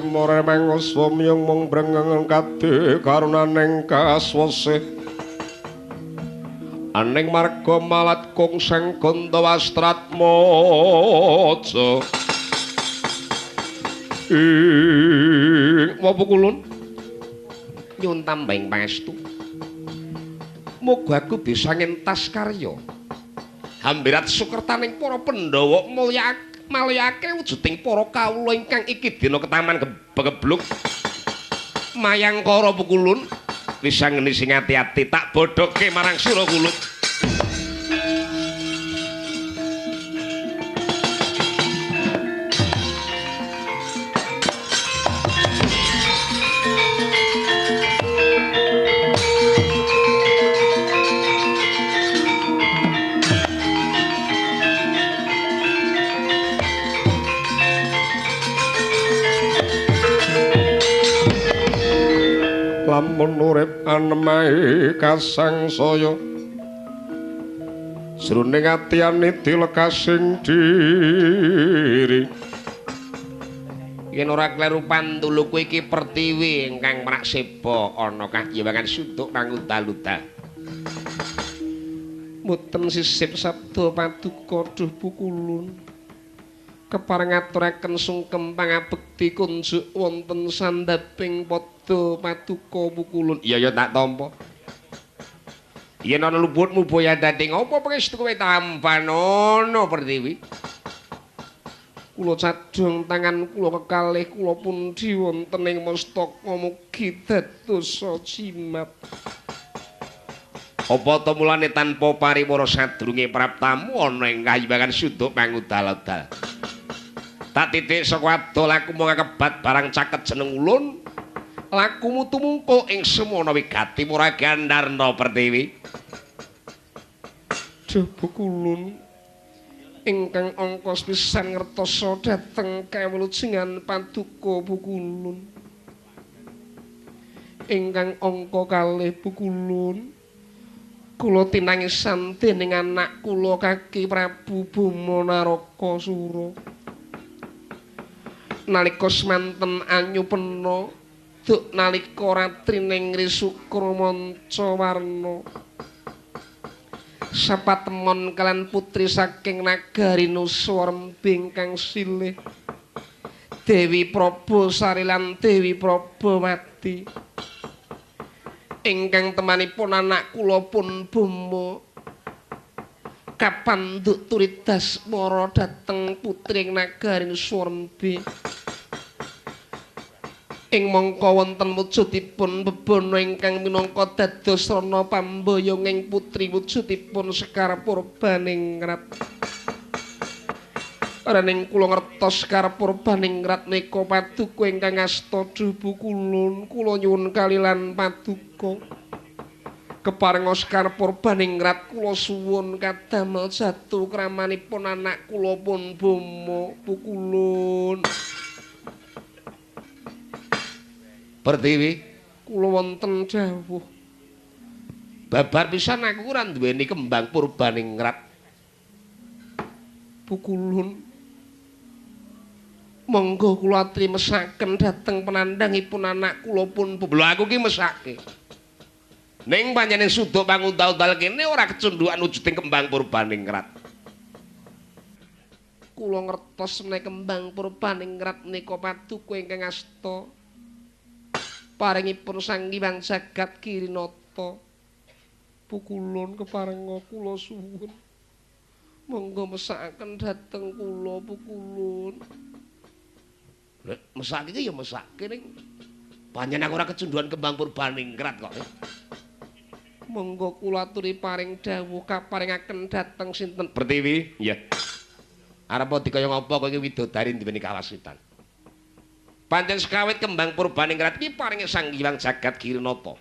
Semore manguswa miyung mung brengeng kade karunaning kaswasih. Aning marga malat kung sang Gantawastratmaja. Ing apa kulun? Nyuwun tambahing pangestu. Muga aku bisa ngentas karya. Hambirat sukertaning para Pandhawa mulyakake wujuding para kawula ingkang iki dina ketaman gebluk. Mayangkara pukulun wis angeni sing ati-ati tak bodhoke marang Sura Kulup. Lamun urip anemahe kasangsaya jroning atiyane dilekasing diri. Yen ora kleru panduluku iki Pertiwi ingkang prakseba ana kajiwangan suduk pangudal-udal. Mboten sisip sabda paduka duh pukulun. Kepareng ngaturaken sungkem pangabekti kunjuk wonten sandhaping padha paduka pukulun. Iya ya tak tampa. Yen ana luputmu boya dadi ngopo pangestu kowe tampanono Pertiwi. Kula cadhong tangan kula kekalih kula pundi wonten ing mestaka mugi dados jimat. Apa ta mulane tanpa pariwara sadurunge praptamu ana ing kayiwangan suduk pangudal-udal. Tak titik saka adol aku mung kebat barang caket jeneng ulun. Lakumu tumungkul ing semono wigati mura Gandarna Pertiwi. Duh pukulun ingkang angka pisan ngertosa dhateng kawulujengan paduka pukulun. Ingkang angka kalih pukulun kula tinangisan dening anak kula Kaki Prabu Bama Narakasura. Nalika semanten anyupena duk nalika ratrining Risukra manca warna sapatemon kalian putri saking nagari Nusa Rembing kang silih Dewi Prabasari lan Dewi Prabawati ingkang temanipun anak kula pun Bama kapandhuk turidasmara dhateng putri ing nagari Nusa Rembing. Ing mangka wonten wujudipun bebana ingkang minangka dados rana pambayanging putri wujudipun Sekar Purbaningrat. Rening kula ngertos Sekar Purbaningrat nika paduka ingkang asta duh pukulun, kula nyuwun kalilan paduka. Keparenga Sekar Purbaningrat kula suwun kadamel jatuh kramanipun anak kula pun Bama pukulun. Pertiwi, kula wonten dawuh. Babar pisan aku ora duweni kembang Purbaningrat. Pukulun. Monggo kula atri mesaken dhateng penandhangipun anak kula pun. Lho aku ki mesake. Ning panjenengan suduk pangundal-undal kene ora kecundhukan wujuding kembang Purbaningrat. Kula ngertos menawi kembang Purbaningrat nika paduka ingkang asta paringipun Sang Hyang Jagat Kirinata. Pukulun keparenga kula suwun. Monggo mesakaken dhateng kula pukulun. Lha mesake iki ya mesake ning panjenengan ora kecundhuan kembang Purbaningrat kok. Monggo kula aturi paring dawuh kaparingaken dhateng sinten? Pertiwi. Iya. Arep dikaya ngapa kowe iki widodari duweni kawasitan. Pancen sekawit kembang Purbaningrat iki paringe Sang Hyang Jagat Girinata.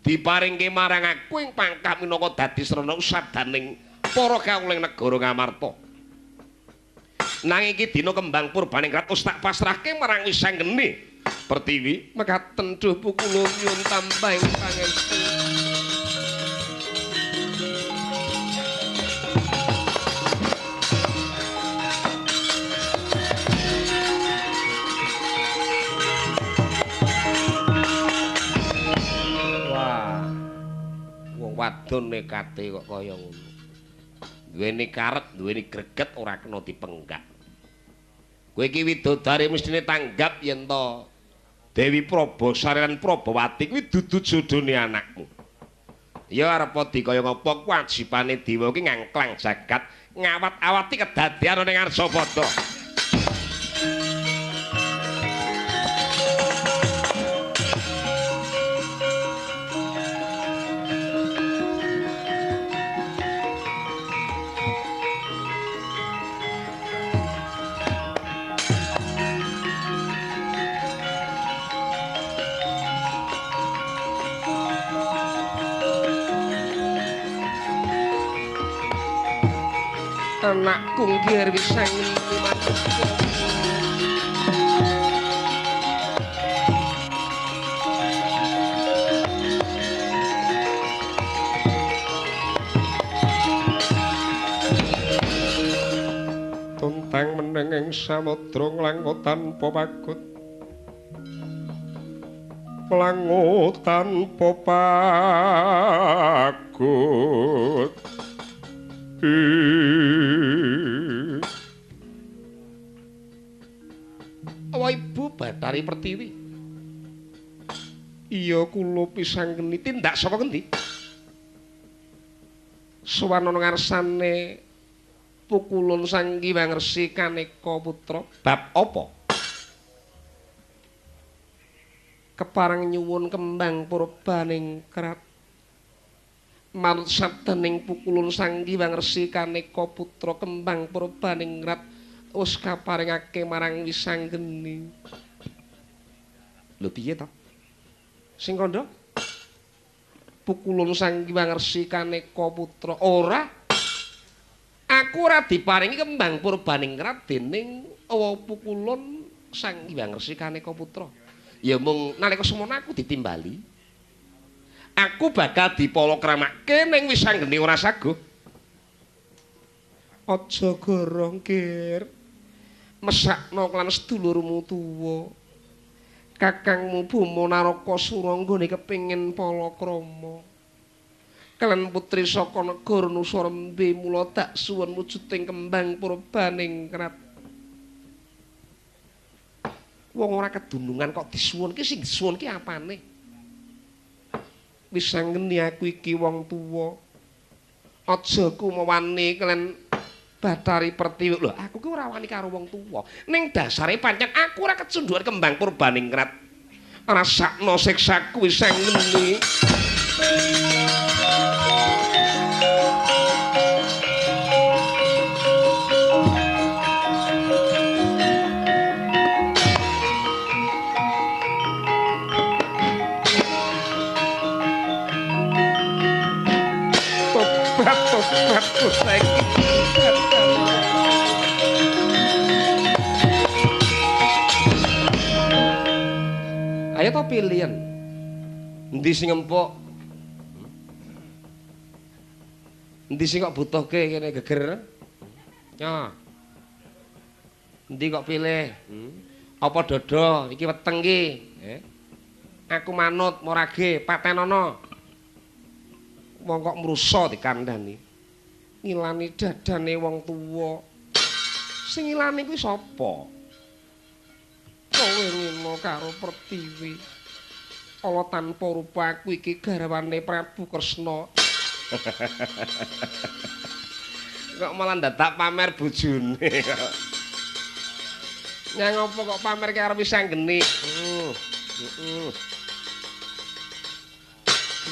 Diparingke marang aku ing pangkah minangka dadi srana usadaning para kawula ing negara Ngamarta. Nanging iki dina kembang Purbaningrat wis tak pasrahke marang Wisanggeni Pertiwi. Mekaten duh pukulun nyuwun tambahing pangestu. wadon nekate kok kaya ngono. Duweni karet, duweni greget ora kena dipenggak. Kowe iki widodari mestine tanggap yen to Dewi Probosari lan Probowati kuwi dudu jodhone anakmu. Ya arep dikaya ngapa kewajibane dewa iki ngangklang jagat, ngawat-awati kedadean ning Ngarsapada. Anakku nggih wis ngene manungsa. Tuntang meneng ing samudra nglango tanpa pagut. Nglango tanpa pagut. Awa Ibu Bathari Pertiwi. Iya kula pisanggeni tindak saka ngendi? Sowan ana ngarsane Pukulun Sang Hyang Resi Kaneka Putra. Bab apa? Kepareng nyuwun kembang purbaning krat. Manut sabdaning Pukulun Sang Hyang Resi Kaneka Putra kembang purbaning krat wis kaparingake marang Wisanggeni. Lho piye to? Sing kandha? Pukulun Sang Hyang Resi Kaneka Putra ora. Aku ora diparingi kembang purbaning krat dening Awa Pukulun Sang Hyang Resi Kaneka Putra. Ya mung nalika semono aku ditimbali. Aku bakal dipolokramake ning Wisanggeni ora saguh. Aja gorong, Gir. Mesakno lan sedulurmu tuwa. Kakangmu Boma Narakasura nggone kepengin palakrama. Kelen putri saka negara Nusa Rembe mula tak suwun wujuding kembang purbaning krat. Wong ora kedunungan kok disuwunke, sing disuwunke apane? Wisanggeni aku iki wong tuwa. Aja kumawani kelen Bathari Pertiwi. Lho, aku ki ora wani karo wong tuwa. Ning dasare pancen aku ora kecundhuan kembang purbaning krat. Rasakno siksaku Wisanggeni. Tobat tobat saiki. Ayo to pilihan. Endi sing empuk? Endi sing kok butuhke kene geger? Ya. Endi kok pilih? Apa dodo iki weteng iki? Aku manut morage patenono. Wong kok mrusa dikandhani. Ngilani dadane wong tuwa. Sing ngilani kuwi sapa? Kowe ngino karo Pertiwi. Ala tanpa rupa aku iki garwane Prabu Kresna. Kok malah dadak pamer bojone. Nyang apa kok pamer karo Wisanggeni?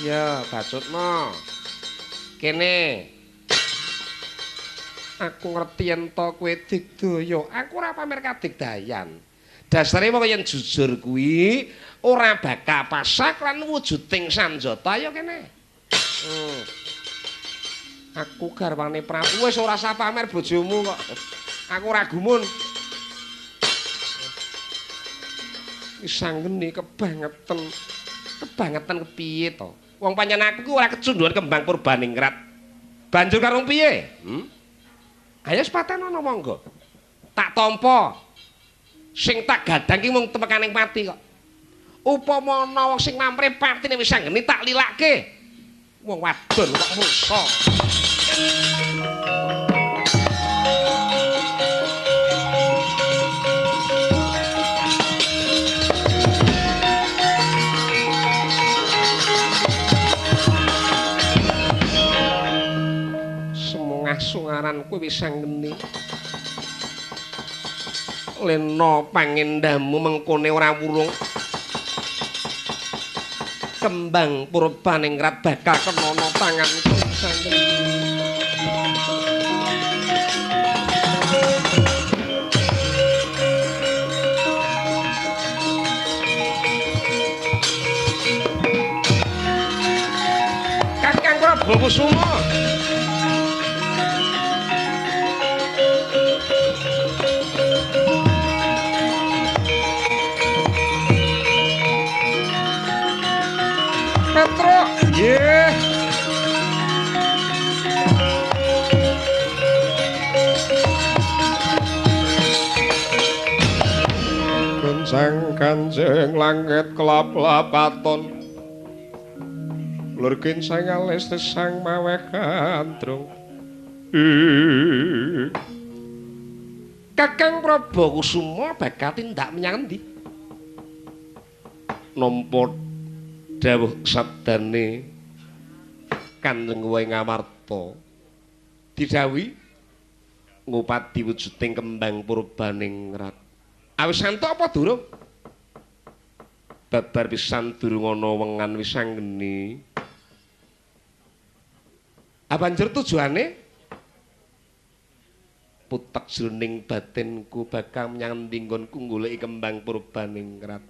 Ya, bacutno. Kene. Aku ngerti yen to kowe digdaya. Aku ora pamer kadigdayan. Dasare wong yen jujur kuwi ora bakal pasak lan wujuding sanjata. Ayo kene. Aku garwane Prabu wis ora usah pamer bojomu kok. Aku ora gumun. Wisanggeni kebangetan. Kebangetan kepiye to? Wong pancen aku ki ora kecundhuan kembang purbaning krat. Banjur karo piye? Ayo sepatenono monggo. Tak tampa. Sing tak gadang ki mung temekaning pati kok. Upama ana wong sing mamre patine Wisanggeni tak lilake. Wong wadon kok musa. Semungah sungaran kuwi wis anggene. Lena pangendamu mengkone ora wurung. Kembang purbaningrat bakal kenana tanganku sanggeni. Kakang Prabu Kusuma. Petro, nggih. Kencang kanjeng langit kelap-lapaton. Lur kincang alis tesang mawe gandrung. Kakang Prabu Kusuma bakal tindak menyang endi? Nampa dawuh sabdane Kanjeng Wae Ngamarta didhawuhi ngupadi wujuding kembang purbaningrat. Awis antuk apa durung? Babar pisan durung ana wengan wis anggeni. Ah banjur tujuane? Putek jroning batinku bakal menyang endi nggonku goleki kembang purbaningrat.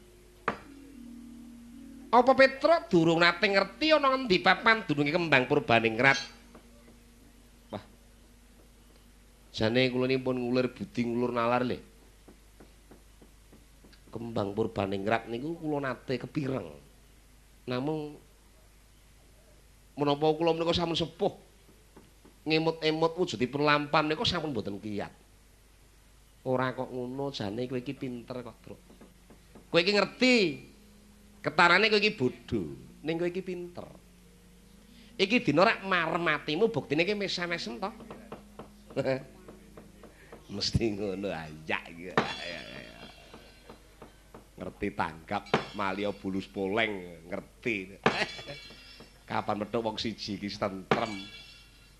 Apa Petruk durung nate ngerti ana ngendi papan dununge kembang purbaningrat? Wah. Jane kula nipun ngulir budi ngulur nalar le. Kembang purbaningrat niku kula nate kepireng. Namung menapa kula menika sampun sepuh. Ngemut-emut wujudipun lampan niku sampun mboten kiyat. Ora kok ngono, jane kowe iki pinter kok, Truk. Kowe iki ngerti. Ketarane kowe iki bodho, ning kowe iki pinter. Iki dina rak marem atimu buktine ki mesam-mesem to. Mesti ngono ayak iki. Ngerti tanggap malya bulus poleng, ngerti. Kapan metuk wong siji iki tentrem.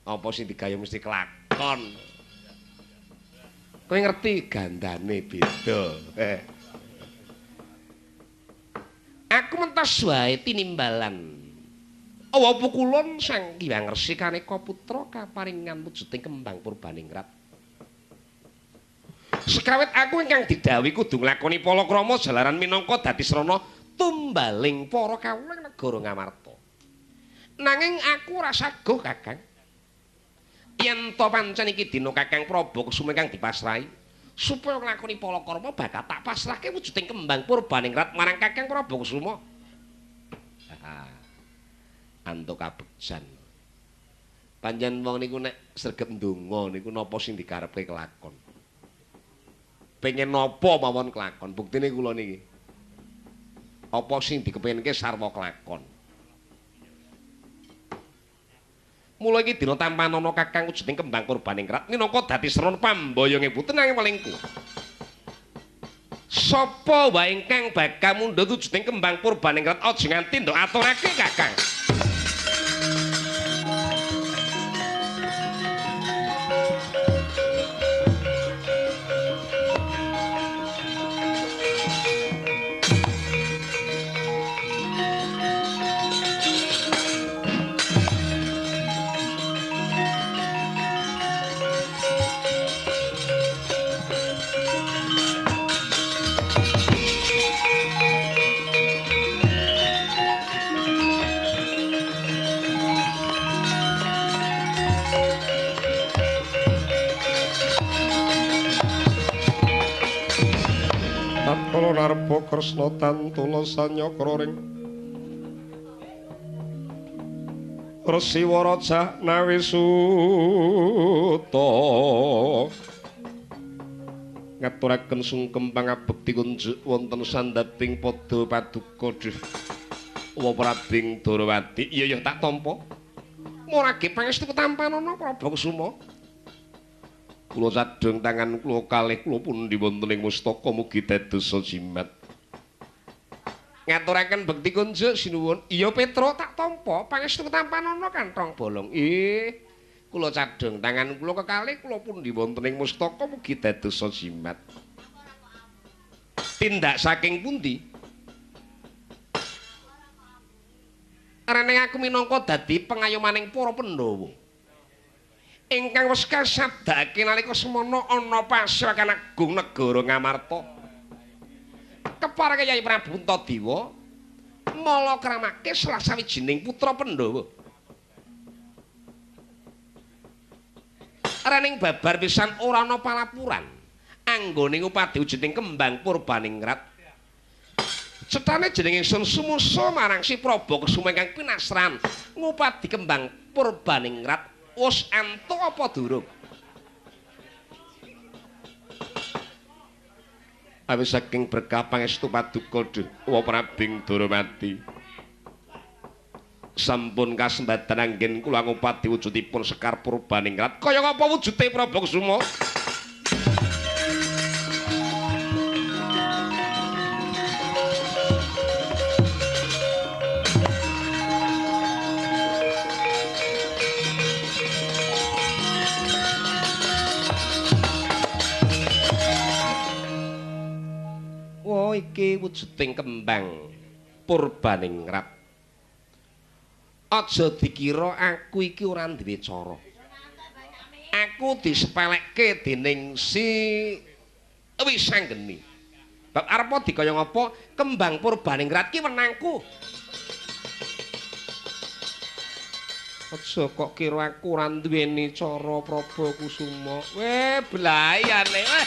Apa sing digawe mesti kelakon. Kowe ngerti gandane beda. Aku mentas wae tinimbalan. Awa pukulun Sang Hyang Resi Kaneka Putra kaparingan wujuding kembang purbaningrat. Sekawit aku ingkang didhawuhi kudu nglakoni palakrama jalaran minangka dadi srana tumbaling para kawula ing negara Ngamarta. Nanging aku ora saguh, Kakang. Yen to pancen iki dina Kakang Prabu Kusuma ingkang dipasrahi supaya nglakoni palakrama bakal tak pasrahke wujuding kembang purbaningrat marang Kakang Prabu Kusuma. Antuk kabegjan. Pancen wong niku nek sregep ndonga niku napa sing dikarepke kelakon. Pengen napa mawon kelakon, buktine kula niki. Apa sing dikepengke sarwa kelakon. Mula iki dina tampanana Kakang wujuding kembang purbaningrat minangka dadi srana pamboyonge putenange welingku. Sapa wae ingkang bakal mundhut wujuding kembang purbaningrat aja nganti ndok aturake Kakang. Narpa Kresna tantula sanyakra ring Resi Waraja Nawisuta ngaturaken sungkem pangabekti kunjuk wonten sandhaping padha paduka Duh Wa Prabing Darawati. Iya ya tak tampa. Murage pangestu ketampanana Prabu Kusuma. Kula cadhong tangan kula kalih kula pundi wonten ing mustaka mugi dados jimat. Ngaturaken bekti kunjuk sinuwun. Iya Petro tak tampa pangestu ketampanana kantong bolong. Ih, kula cadhong tangan kula kekalih kula pundi wonten ing mustaka mugi dados jimat. Tindak saking pundi? Reneng aku minangka dadi pengayomaning para Pandhawa. Ingkang wis kasabdake nalika semana ana pasewakan agung negara Ngamarta. Kepareng Kyai Prabu Puntadewa mala kramake salah sawijining putra Pandhawa. Rening babar pisan ora ana palapuran anggone ngupadi wujuding kembang purbaningrat. Cetane jeneng ingsun sumusa marang si Prabu Kusuma ingkang pinasran ngupadi kembang purbaningrat wis entuk apa durung? Awis saking berkah pangestu paduka Dewa Prabing Daramati. Sampun kasembatan anggen kula ngupadi wujudipun Sekar Purbaningrat. Kaya ngapa wujude Prabu Kusuma? Iki wujuding kembang purbaningrat. Aja dikira aku iki ora duwe cara. Aku disepelekke dening si Wisanggeni. Bab arepa dikaya ngapa kembang purbaningrat ki wenangku. Aja kok kira aku ora duweni cara Prabu Kusuma. Weh, blayane. Weh.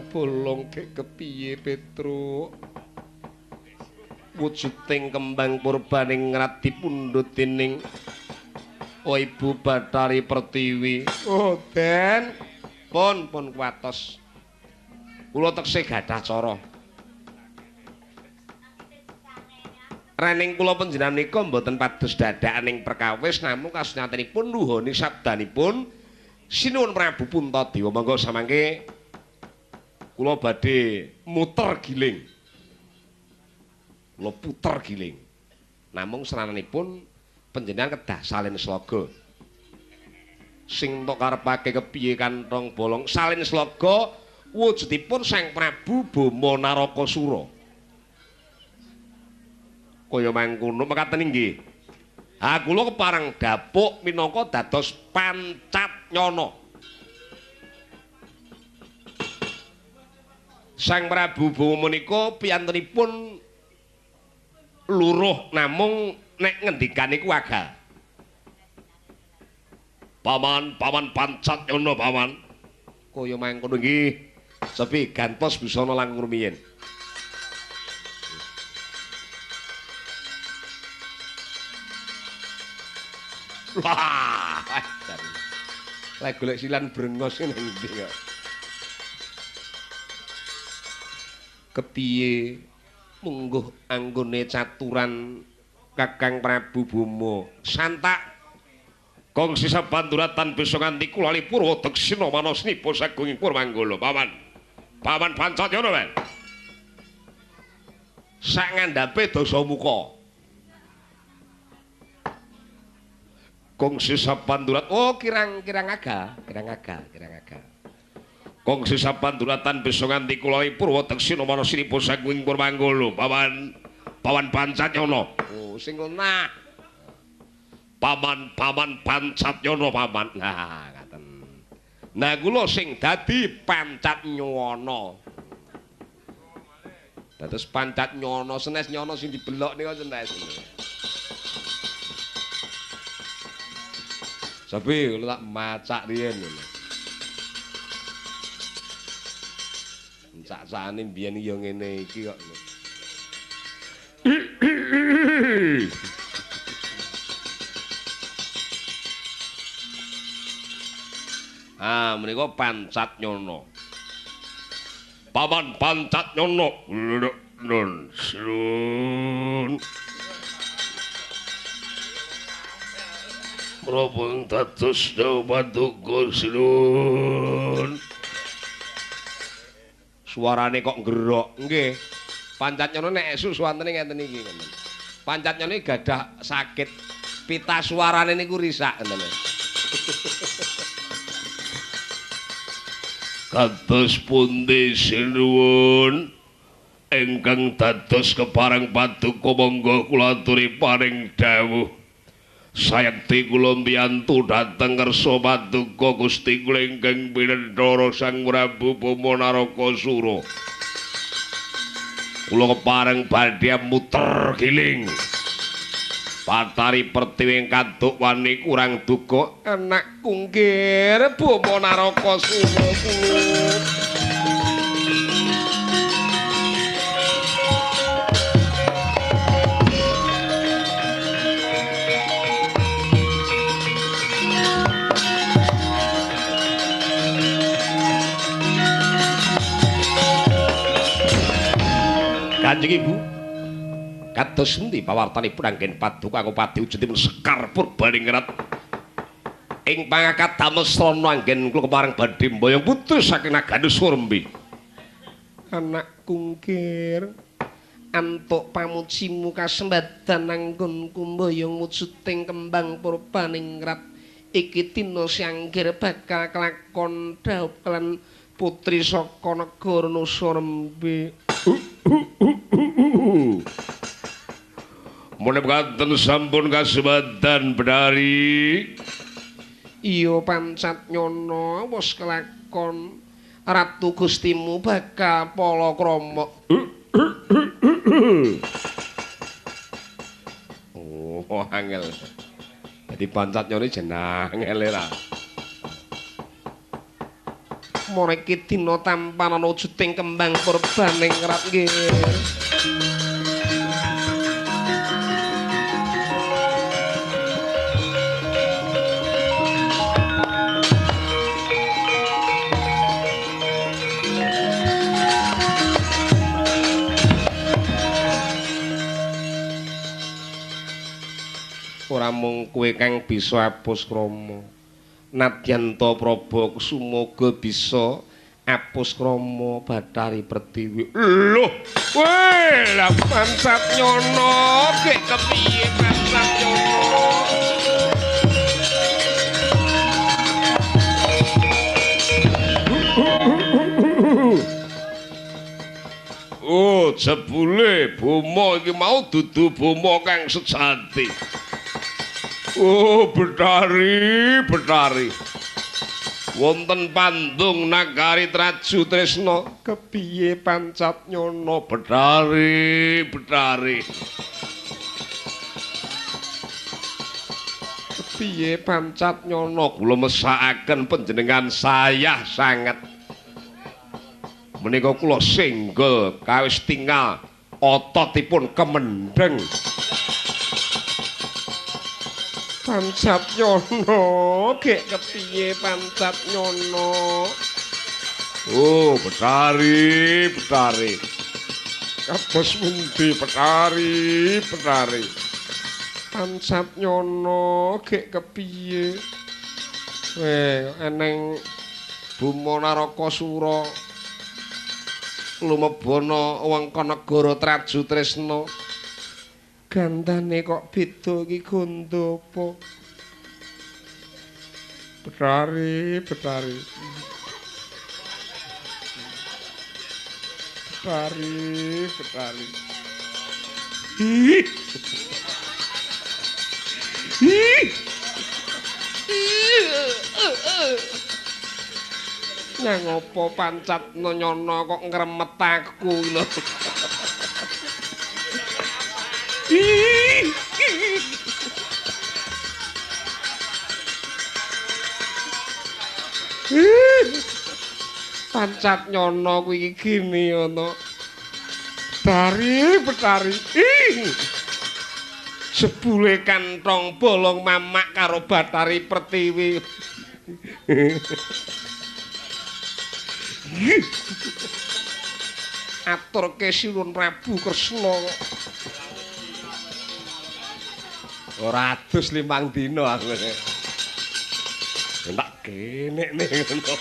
Bolong kek kepiye Petruk? Wujuding kembang purbaningrat dipundhut dening oh Ibu Bathari Pertiwi. Oh Den, pun pun kuwatos. Kula tekse gadah cara. Rening kula panjenengan nika mboten pados dadakan ing perkawis namung kasunyatanipun nuhoni sabdanipun Sinuwun Prabu Puntadewa. Monggo samangke kula badhe muter giling. Kula puter giling. Namung serananipun panjenengan kedah salin sloga. Sing tok karepake kepiye kantong bolong salin sloga wujudipun Sang Prabu Bama Narakasura. Kaya mangkono mekaten inggih. Ha kula kepareng dapuk minangka dados pancat nyana. Sang Prabu Bama menika piyantenipun luruh namung nek ngendikan iku agal. Paman, paman pancat nyono paman. Kaya mangkono nggih. Sepi gantos busana langkung rumiyin. Wah, lek golek silan brengos ngene ndi kok. Kepiye mungguh anggone caturan Kakang Prabu Bama santak kongsi sabanturatan bisa nganti kula lipur daksina manasnipa sagunging Purmanggala. Paman, paman pancat yono men sak ngandhape Dasamuka kongsi sabanturat. Oh kirang-kirang aga, kirang aga, kirang aga. Kongsi sapanduratan bisa nganti kula purwa daksina manasnipa saking Purmanggala. Paman, paman pancat nyono. Oh, sing ngono. Paman, paman pancat nyono paman. Nah, ngaten. Nah, kula sing dadi pancat nyono. Dados pancat nyono senes nyono sing dibelok nika senes. Sapi kula tak macak riyen ngono. Cak-cakane mbiyen ya ngene iki kok. menika Pancat Nyono. Paman Pancat Nyono. Nun sun. Menapa dados dawuh paduka sinuwun? Suarane kok nggerok. Nggih. Pancat Nyono nek esuk suwantene ngenten iki ngoten. Pancat Nyono gadah sakit pita suarane niku risak ngoten. Kados pundi sinuwun ingkang dados kepareng paduka monggo kula aturi paring dawuh. Sayekti kula mbiyantu dhateng ngersa paduka Gusti kula ingkang pinendhara Sang Prabu Bama Narakasura. Kula kepareng badhe muter giling. Batari Pertiwi kaduk wani kurang duka anakku nggir Bama Narakasura kula. Kanjeng Ibu, kados endi pawartanipun anggen paduka Angopati wujudipun Sekar Purbaningrat ing pangakat damel srana anggen kula kepareng badhe mboyong putri saking Naganu Surembi. Anakku nggir, antuk pamujimu kasembadan anggonku mboyong wujuding kembang Purbaningrat iki dina sianggir bakal kelakon dhaup kelan putri saka negara Nusa Rembi. Menapa katen sampun kasembadan Bedari? Iya Pancat Nyono wis kelakon Ratu Gustimu bakal palakrama. Oh angel. Dadi Pancat Nyono jeneng angel ra. Mriki dina tampan ana wujuding kembang Purbaningrat nggih. Ora mung kowe kang bisa apus krama. Nadyan ta Praba Kusuma uga bisa apus krama Bathari Pertiwi. Loh, weh, lah Pancat Nyono gek kepiye Pancat Nyono? Oh, jebule Bama iki mau dudu Bama kang sejati. Oh, Betari, Betari. Wonten pandung nagari Traju Tresna. Kepiye Pancat Nyono? Betari, Betari. Kepiye Pancat Nyono? Kula mesakaken panjenengan sayah sanget. Menika kula singgel kawis tingal ototipun kemendheng. Pancat Nyono, gek kepiye Pancat Nyono? Oh, Betari, Betari. Kados pundi Betari, Betari? Pancat Nyono, gek kepiye? Weh, eneng Bama Narakasura lumebana wengkon negara Traju Tresna. Gandane kok beda iki gondo apa? Betari, Betari. Betari, Betari. Ih. Ih. Nang opo Pancat Nyono kok ngremet aku lho. Pancat Nyono kuwi iki gini ana. Betari, Betari. Jebule kantong bolong mamak karo Bathari Pertiwi. Aturke Sinuwun Prabu Kresna. Ora adus 5 dina aku. Tak genekne ngono.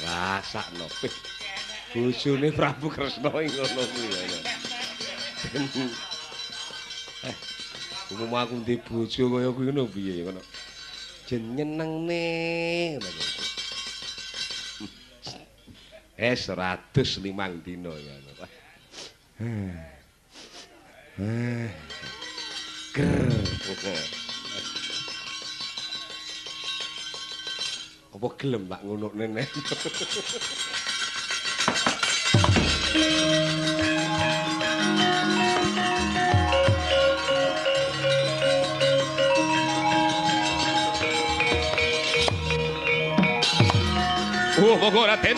Rasakno. Bojone Prabu Kresna iki ngono kuwi ya. Umum aku ndek bojo kaya kuwi ngono piye ngono. Jen nyenengne ngono. 105 dina ya. Ger. Apa gelem tak ngunukne nek. Oh, monggo Raden.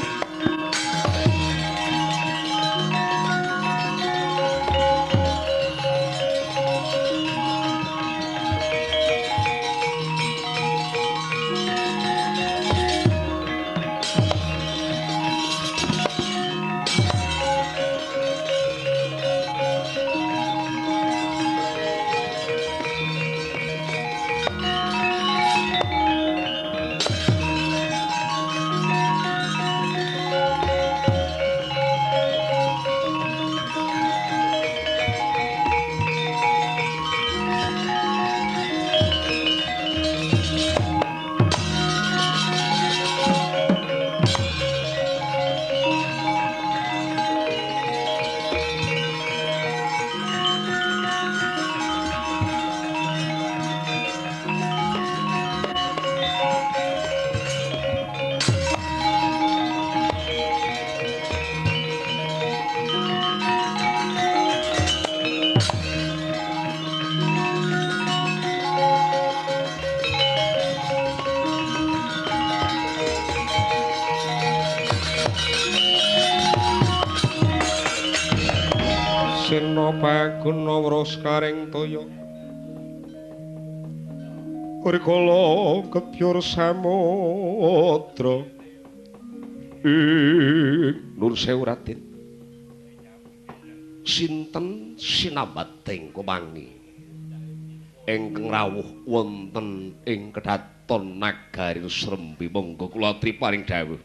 Sena paguna wraskaring toya rikala kepyur samudra. Nur sewu Raden. Sinten sinambating kumangi ingkang rawuh wonten ing kedaton nagari Srembi? Monggo kula triparing dawuh.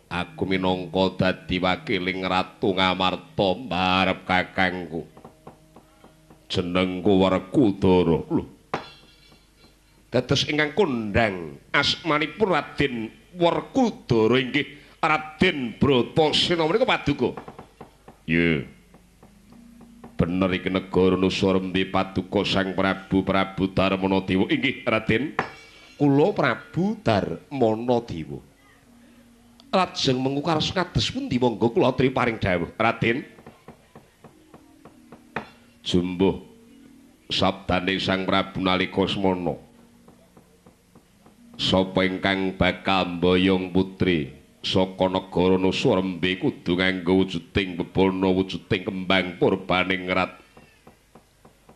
Aku minangka dadi wakiling Ratu Ngamarta mbarep kakangku. Jenengku Werkudara. Lho. Dados ingkang kondhang asmanipun Raden Werkudara inggih Raden Bratasena menika paduka. Iya. Bener iki negara Nusarembi paduka Sang Prabu Prabu Darmana Dewa. Inggih Raden. Kula Prabu Darmana Dewa. Lajeng mengku karsa kados pundi monggo kula aturi paring dawuh Raden. Jumbuh sabdane Sang Prabu nalika semana. Sapa ingkang bakal mboyong putri saka negara Nusarembe kudu nganggo wujuding bebana wujuding kembang purbaning rat.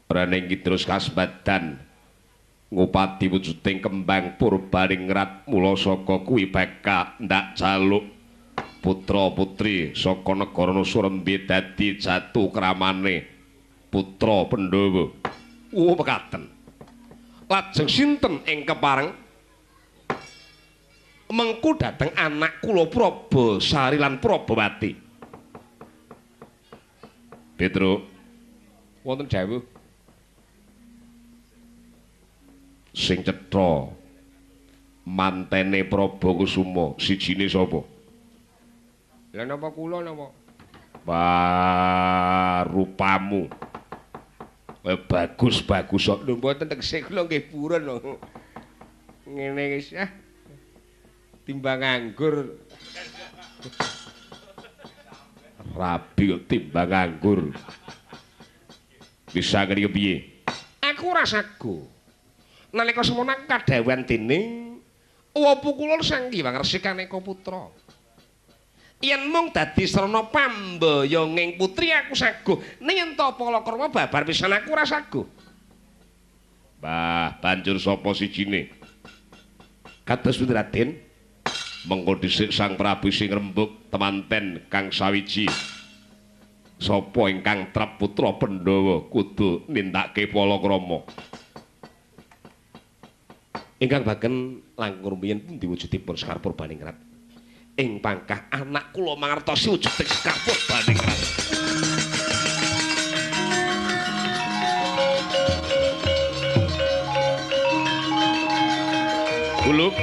Rening iki terus kasbadan ngupati wujuding kembang purbaning rat, mula saka kuwi bakal ndak jaluk putra putri saka negara Nusarembe dadi jatuh kramane putra Pandhawa. Oh mekaten. Lajeng sinten ing kepareng mengku dhateng anak kula Prabasari lan Prabawati? Petro wonten dawuh. Sing cetha mantene Prabakusuma sijine sapa? Lah napa kula napa? Wah, rupamu. Bagus-bagus kok. Lho mboten tegese kula nggih purun lho. Ngene wis ah. Timbang nganggur. Rabi kok timbang nganggur. Bisa ngene piye? Aku ora sago. Nalika semono kadhawuhan dening Wapukulun Sang Hyang Resi Kaneka Putra. Yen mung dadi srana pambayanging putri aku sago, ning yen tapa palakrama babar pisan aku ora sago. Bah, banjur sapa sijine? Kados pundi Raden? Mengko dhisik Sang Prabu sing rembug temanten kang sawiji. Sapa ingkang trep putra Pandhawa kudu nindakake palakrama. Ingkang baken langkung rumiyin pundi wujudipun Sekar Purbaningrat? Ing pangkah anak kula mangertosi wujuding Sekar Purbaningrat. Guluk.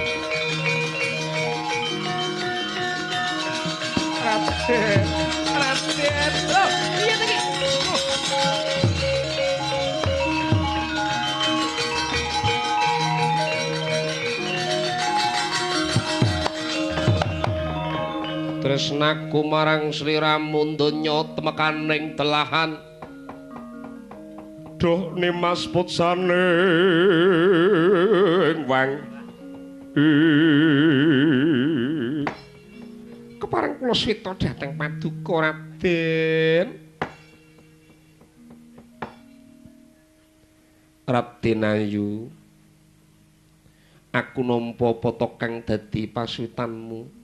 Raden, Raden. Oh, iya ta iki. Tresnaku marang sliramu donya temekaning telahan. Duh nimas putsaning wang. Kepareng kula swita dhateng paduka Raden. Raden Ayu, aku nampa pata kang dadi pasuwitanmu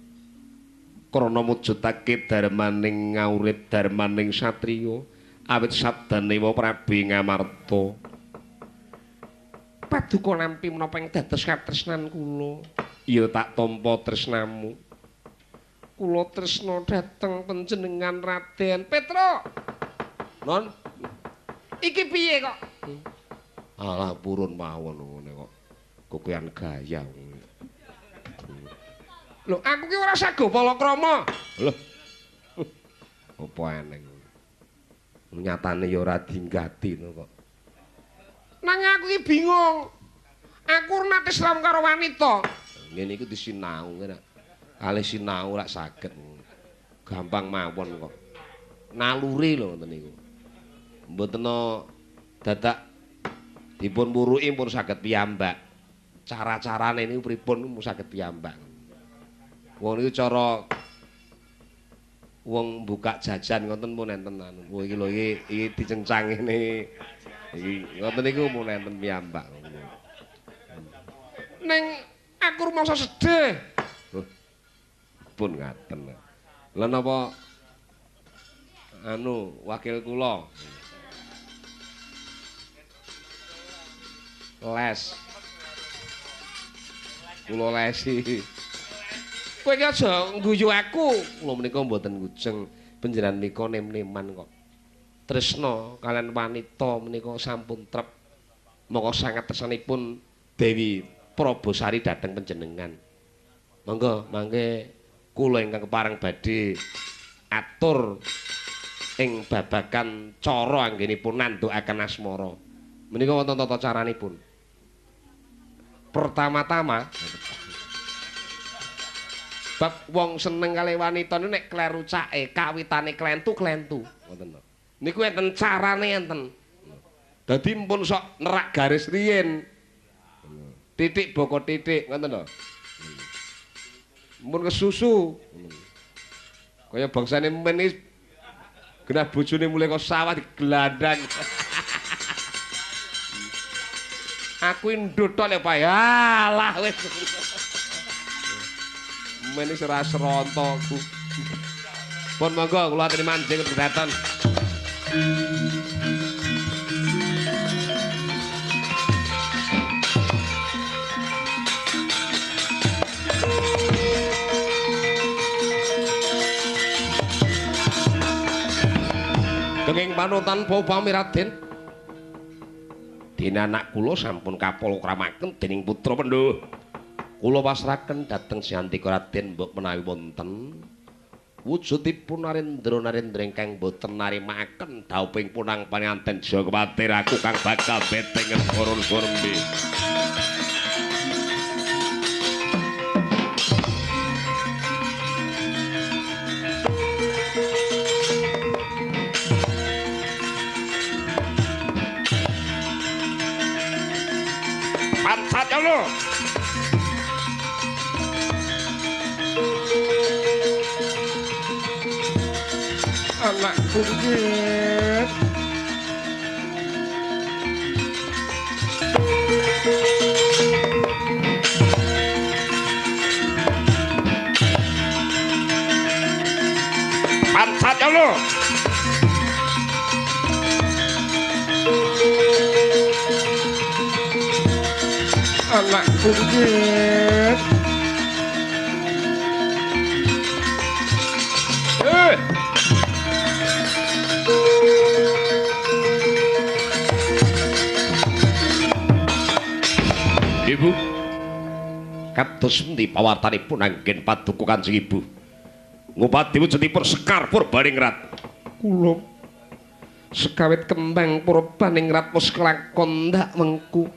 krana mujudake darmaning ngaurip darmaning satriya awit sabdanewa Prabu Ngamarta. Paduka nampi menapa ing dados katresnan kula? Ya tak tampa tresnamu. Kula tresna dhateng panjenengan Raden Petro. Non, iki piye kok? Alah purun mawon ngene kok. Kokean gaya. Lho, aku ki ora sago palakrama. Lho. Apa eneng? Nyatane ya ora dinggati to kok. Nang aku ki bingung. Aku ora nate sram karo wanita. Ngene iku disinau ngene. Kalih sinau rak saged. Gampang mawon kok. Naluri lho ngoten niku. Mboten dadak dipun wuruki pun saged piyambak. Cara-carane niku pripun mung saged piyambak. Wong niku cara wong buka jajan ngoten pun enten anu. Wah iki lho iki iki dicencang ngene. Iki ngoten niku pun enten piyambak. Ning aku rumangsa sedih. Pun ngaten. Lha napa anu wakil kula? Les. Kula lesi. Kowe iki aja ngguyu aku. Kula menika mboten ngujeng panjenengan menika nem-neman kok. Tresna kalian wanita menika sampun trep. Monggo sanget tresnanipun Dewi Probosari dhateng panjenengan. Monggo mangke kula ingkang kepareng badhe atur ing babagan cara anggenipun nandukaken asmara. Menika wonten tata caranipun. Pertama-tama bab wong seneng kalih wanita niku nek kleru cake kawitane klentu-klentu ngoten lho. Niku enten carane enten. Dadi mpun sok nerak garis riyin. Titik boko titik ngoten lho. Mun kesusu. Kaya bangsane men iki genah bojone mulih kok sawah digelandang. Aku ndut tok lho Pak. Alah wis. Men iki ora seronto aku. Pun monggo kula aturi manjing kedaton. Kenging panutan upami Raden. Dene anak kula sampun kapolokramaken dening putra Pandhawa. Kula pasrahaken dhateng Siantika Raden mbok menawi wonten wujudipun Narendra Narendra ingkang boten narimakaken dhawuhing punang panganten aja kuwatir aku kang bakal beteng negara Surembi. Pancet lho. Anakku iki. Pancat yono. Anakku nggih. Ibu, kados pundi pawartanipun anggen paduka Kanjeng Ibu? Ngupadi wujudipun Sekar Purbaningrat. Kula sekawit kembang Purbaningrat wis kelakon ndak wengku.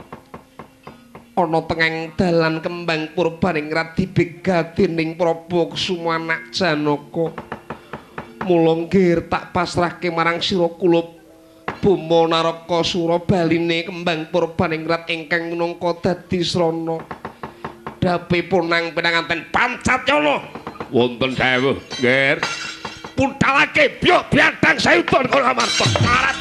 Ana tengahing dalan kembang Purbaningrat dibegal dening Prabu Kusuma anak Janaka. Mula nggir tak pasrahke marang sira kula Boma Naraka Sura baline kembang Purbaningrat ingkang minangka dadi srana. Dape punang pinanganten pancat yono. Wonten dawuh, nggir. Puntalake byok biadang sayudan kala amarta. Parat.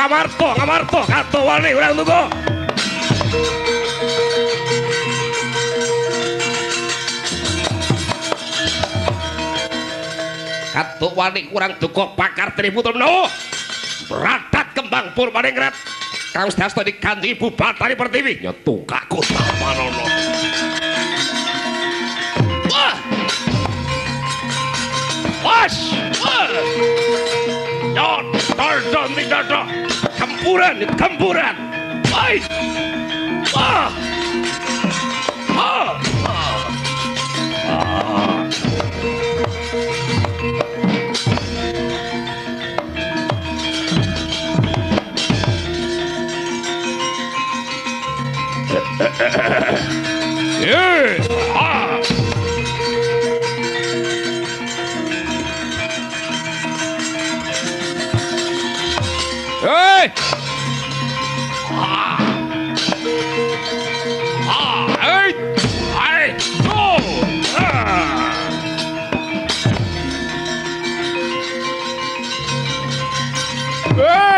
Ngamarta, ngamarta, katowane urang tunggu. Katowane kurang duka pakar Tri Putra menawa. Radat kembang Purbaningrat. Kang wis dastani Kanjeng Ibu Bathari Pertiwi. Nyetu kakut Manono. Wah. Was. Wah. Yon, tordon tidak. Gempuran, gempuran. Baik. Ah. Ah. Ah. Ah. Hey! Ah! Ah! Hey! Hey! Go! Ah! Hey!